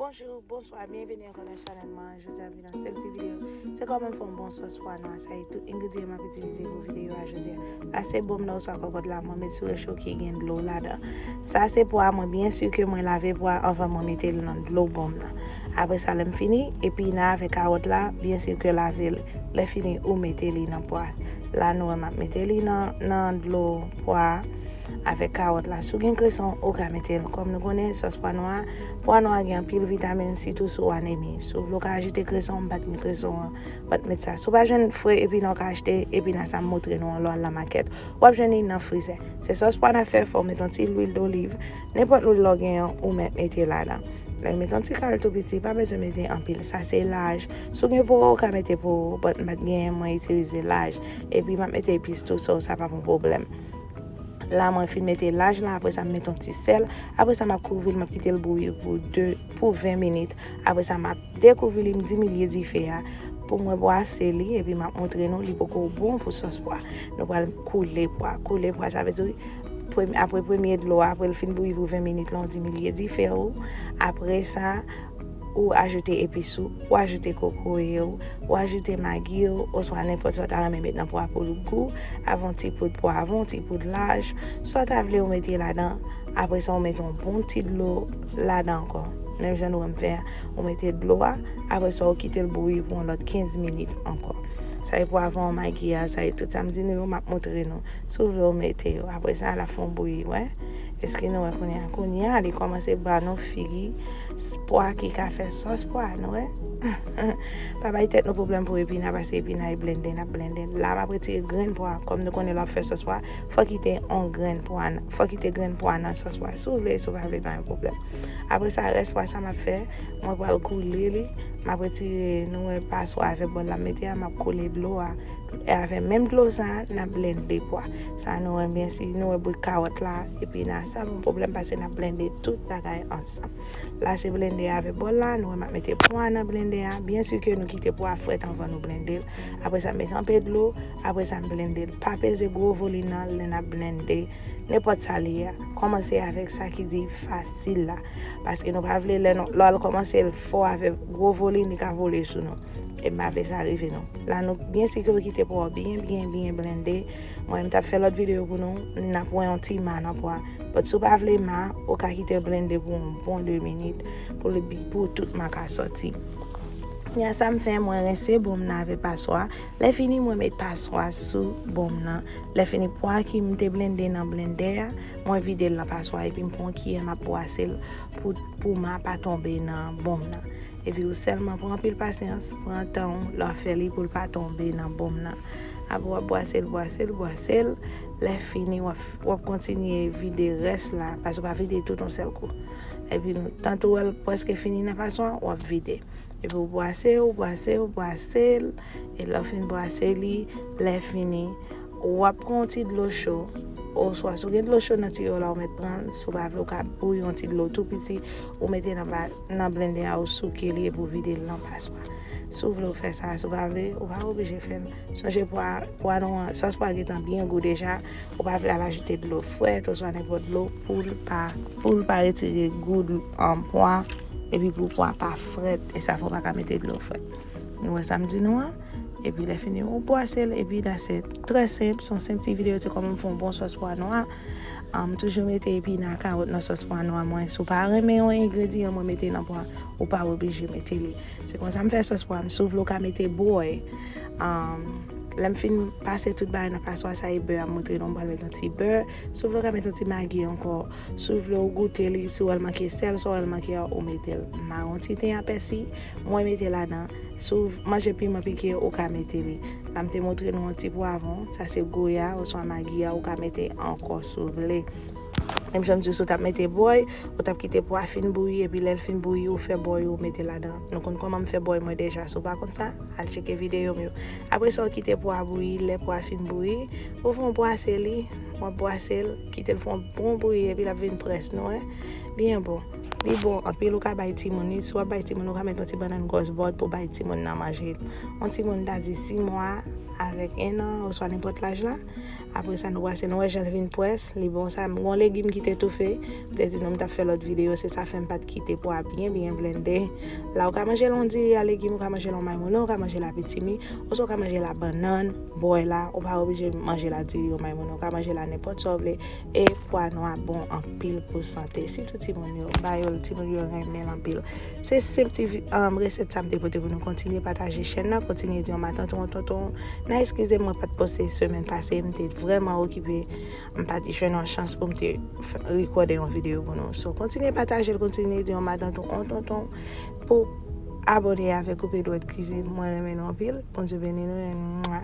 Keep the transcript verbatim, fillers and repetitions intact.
Bonjou, bonswa, byenveni ankò nan chanèl mwen. Jodi a m vin ak sèl ti videyo. Se kòman m fè yon bon sòs pwa nwa. Sa e tout engredyan m ap itilize pou videyo a jodi a. Sa se bonm nan oswa kòkòt la, mwen met sou recho ki gen dlo ladan. Sa se pwa mwen, byen si ke mwen lave pwa anvan mwen mete l nan dlo bonm nan. Apre sa, lè m fini, epina avèk kawòt la, byen si ke lave l. Lè fini, ou mete li nan pwa. La nou wè m ap mete li nan, nan dlo pwa avèk kawòt la. Si w gen kreson, ou ka mete l. Kòm nou konnen, sòs pwa nwa, pwa nwa gen anpil vitamin, sitou si w anemi. Si w vle, w ka ajoute kreson, m pa t gen kreson an, m pa t met sa. Si w pa jwenn fre epina, w ka achte epina sa m montre nou an, lè w al nan makèt. W ap jwenn li nan frizè. Se sòs pwa n ap fè, fò w met yon ti lwil doliv. Nenpòt lwil lè w gen an, ou mèt mete ladan. Lè w met yon ti kal tou piti, pa bezwen mete anpil. Sa se laj. Si w gen poro, w ka mete poro, but m pa t genyen, mwen itilize laj. Epi m ap mete epis tou, so sa p ap yon pwoblèm. La, mwen fin mete laj la, apre sa, m mete yon ti sèl. Apre sa, m ap kouvri l, m ap kite l bouyi pou de, pou ven minit. Apre sa, m ap dekouvri li, m diminye dife a pou mwen bwase li, epi m ap montre nou li poko bon pou sòs pwa. Nou pral koule pwa. Koule pwa, sa vle di, premye, apre premye dlo a, apre l fin bouyi pou ven minit la, w diminye dife ou. Apre sa, ou ajoute epis ou, ou ajoute kokoye ou, ou ajoute magi ou, oswa nenpòt sa w ta renmen met nan pwa pou l gou, avè yon ti poud pwav, yon ti poud laj, sa w ta vle ou mete ladan. Apre sa, ou mete yon bon ti dlo ladan ankò. Menm jan nou wè m fè a, ou mete dlo a, apre sa, ou kite l bouyi pou yon lòt kenz minit ankò. Sa e pwav ou, magi a, sa e tout sa m di nou yo, m ap montre nou. Si w vle, ou mete yo. Apre sa, l ap fè yon bouyi, wè. Èske nou wè kounye a? Kounye a, li kòmanse ba nou figi s-, pwa ki ka fè sòs pwa, nou wè. Pa bay tèt nou pwoblèm pou epina, paske epina e blende, n ap blende. La, m ap retire grenn pwa. Kòm nou konnen lè w ap fè sòs pwa, fòk kite yon grenn pwa, fòk kite grenn pwa nan sòs pwa. Si w vle, si w pa vle, pa yon pwoblèm. Apre sa, rès pwa sa m ap fè, mwen pral koule li. M ap retire, nou wè, paswa avè bòl la m mete a, m ap koule dlo a. E avè menm dlo sa, n ap blende pwa. Sa nou wè byen si, nou wè bout kawòt la, epina sa, pa yon pwoblèm, paske n ap blende tout bagay ansanm. La se blende avè bòl la, nou wè m ap mete pwa nan blende a. Byen si ke nou kite pwa frèt anvan nou blende l. Apre sa, m mete anpe dlo, apre sa, m blende l. Pa peze gwo volim nan lè n ap blende nenpòt sa li ye a. Kòmanse avèk sa ki di fasil la. Paske nou pa vle lè nou, lè w al kòmanse l fò avèk gwo volim, li ka vole sou nou. E m pa vle sa rive nou. La nou byen si ke w kite pwa w byen, byen, byen blende. Mwen menm t ap fè lòt videyo pou nou, n ap wè yon ti ma nan pwa. But si w pa vle ma, ou ka kite l blende pou yon bon de minit, pou li bi-, pou tout ma ka sòti. Kounye a sa m fè, mwen rense bonm nan avè paswa. Lè fini, mwen met paswa sou bonm nan. Lè fini, pwa ki m te blende nan blendè a, mwen vide l nan paswa, epi m pran yon kiyè, m ap bwase l pou, pou ma pa tonbe nan bonm nan. Epi ou sèlman pran anpil pasyans, pran tan w, lè w ap fè li pou l pa tonbe nan bonm nan. Apre w ap bwase l, bwase l, bwase l. Lè fini, w ap, w ap kontinye vide rès la, paske w pa vide tout yon sèl kou. Epi, tanto w wè l prèske fini nan paswa, w ap vide. Epi w bwase, w bwase, w bwase l. E lè w fin bwase li, lè fini, w ap pran yon ti dlo cho. Oswa, si w gen dlo cho nan tiyo la, ou mèt pran l. Si w pa vle, ou ka bouyi yon ti dlo tou piti, ou mete nan ba-, nan blendè a, ou souke li epi ou vide l nan paswa. Si w vle, ou fè sa. Si w pa vle, ou pa oblije fè l. Sonje pwa, pwa nou an, sòs pwa gentan byen gou deja. Ou pa vle al ajoute dlo frèt oswa nenpòt dlo pou l pa, pou l pa retire gou, um, pwa, epi pou pwa pa frèt. E sa fè w pa ka mete dlo frèt. Nou wè sa m di nou an? Epi lè fini, ou bwase l, epi that's it. Trè senp, se yon senp ti videyo, se kòman m fè yon bon sòs pwa nwa. Um, m toujou mete epina, kawòt nan sòs pwa nwa mwen. Si w pa renmen yon engredyan, mwen mete nan pwa, ou pa oblije mete li. Se konsa m fè sòs pwa m. Si w vle, w ka mete bwè. Um, lè m fin pase tout bagay nan paswa, sa e bè a, m montre nou, m pral met yon ti bè. Si w vle, w ka met yon ti magi ankò. Si w vle, ou goute li, si w wè l manke sèl, si w wè l manke a, ou mete l. M mare yon ti ten a pèsi, mwen mete ladan. Si w manje piman pike, ou ka mete li. La, m te montre nou yon ti pwavwon, sa se goya oswa magi a, ou ka mete ankò si w vle. Menm jan m di w, si w t ap mete bòy, ou t ap kite pwa fin bouyi, epi lè l fin bouyi, ou fè bòy ou mete ladan. Nou konn kòman m fè bòy mwen deja, si w pa konn sa, al tcheke videyo m yo. Apre sa, ou kite pwa bouyi, lè pwa fin bouyi, ou fè yon bwase li, w ap bwase l, kite l fè yon bon bouyi, epi l ap vin près, nou wè. Byen bon. Li bon anpil, ou ka bay timoun li. Si w ap bay timoun, ou ka met yon ti bannann gòs bòd pou bay timoun nan manje l. Yon timoun ta di sis mwa, avèk en an oswa nenpòt laj la. Apre sa, nou brase, nou wè jan l vin pwès, li bon sa. M gen yon legim ki te toufe, m te di nou m t ap fè lòt videyo, se sa fè m pa t kite pwa a byen, byen blende. La, ou ka manje l an diri a legim, ou ka manje l an maymounen, ou ka manje l a pitimi, oswa ou ka manje l a bannann, bòy la, ou pa oblije manje l a diri an maymounen, ou ka manje l a nenpòt sa w vle, e pwa nwa bon anpil pou sante, sitou timoun yo, ba yo l, timoun yo renmen l anpil. Se senp ti vi- um, resèt sa m te pote pou nou. Kontinye pataje chèn nan, kontinye di yon matant ou yon tonton. Nan eskize m, mwen pa t poste semèn pase, m te vrèman okipe, m pa t jwenn yon chans pou m te f- rekòde yon videyo pou nou. So, kontinye pataje l, kontinye di yon matant ou yon tonton pou abòne avèk Koupe Dwèt Kwizin. Mwen renmen nou anpil. Bondye beni nou. Mwa.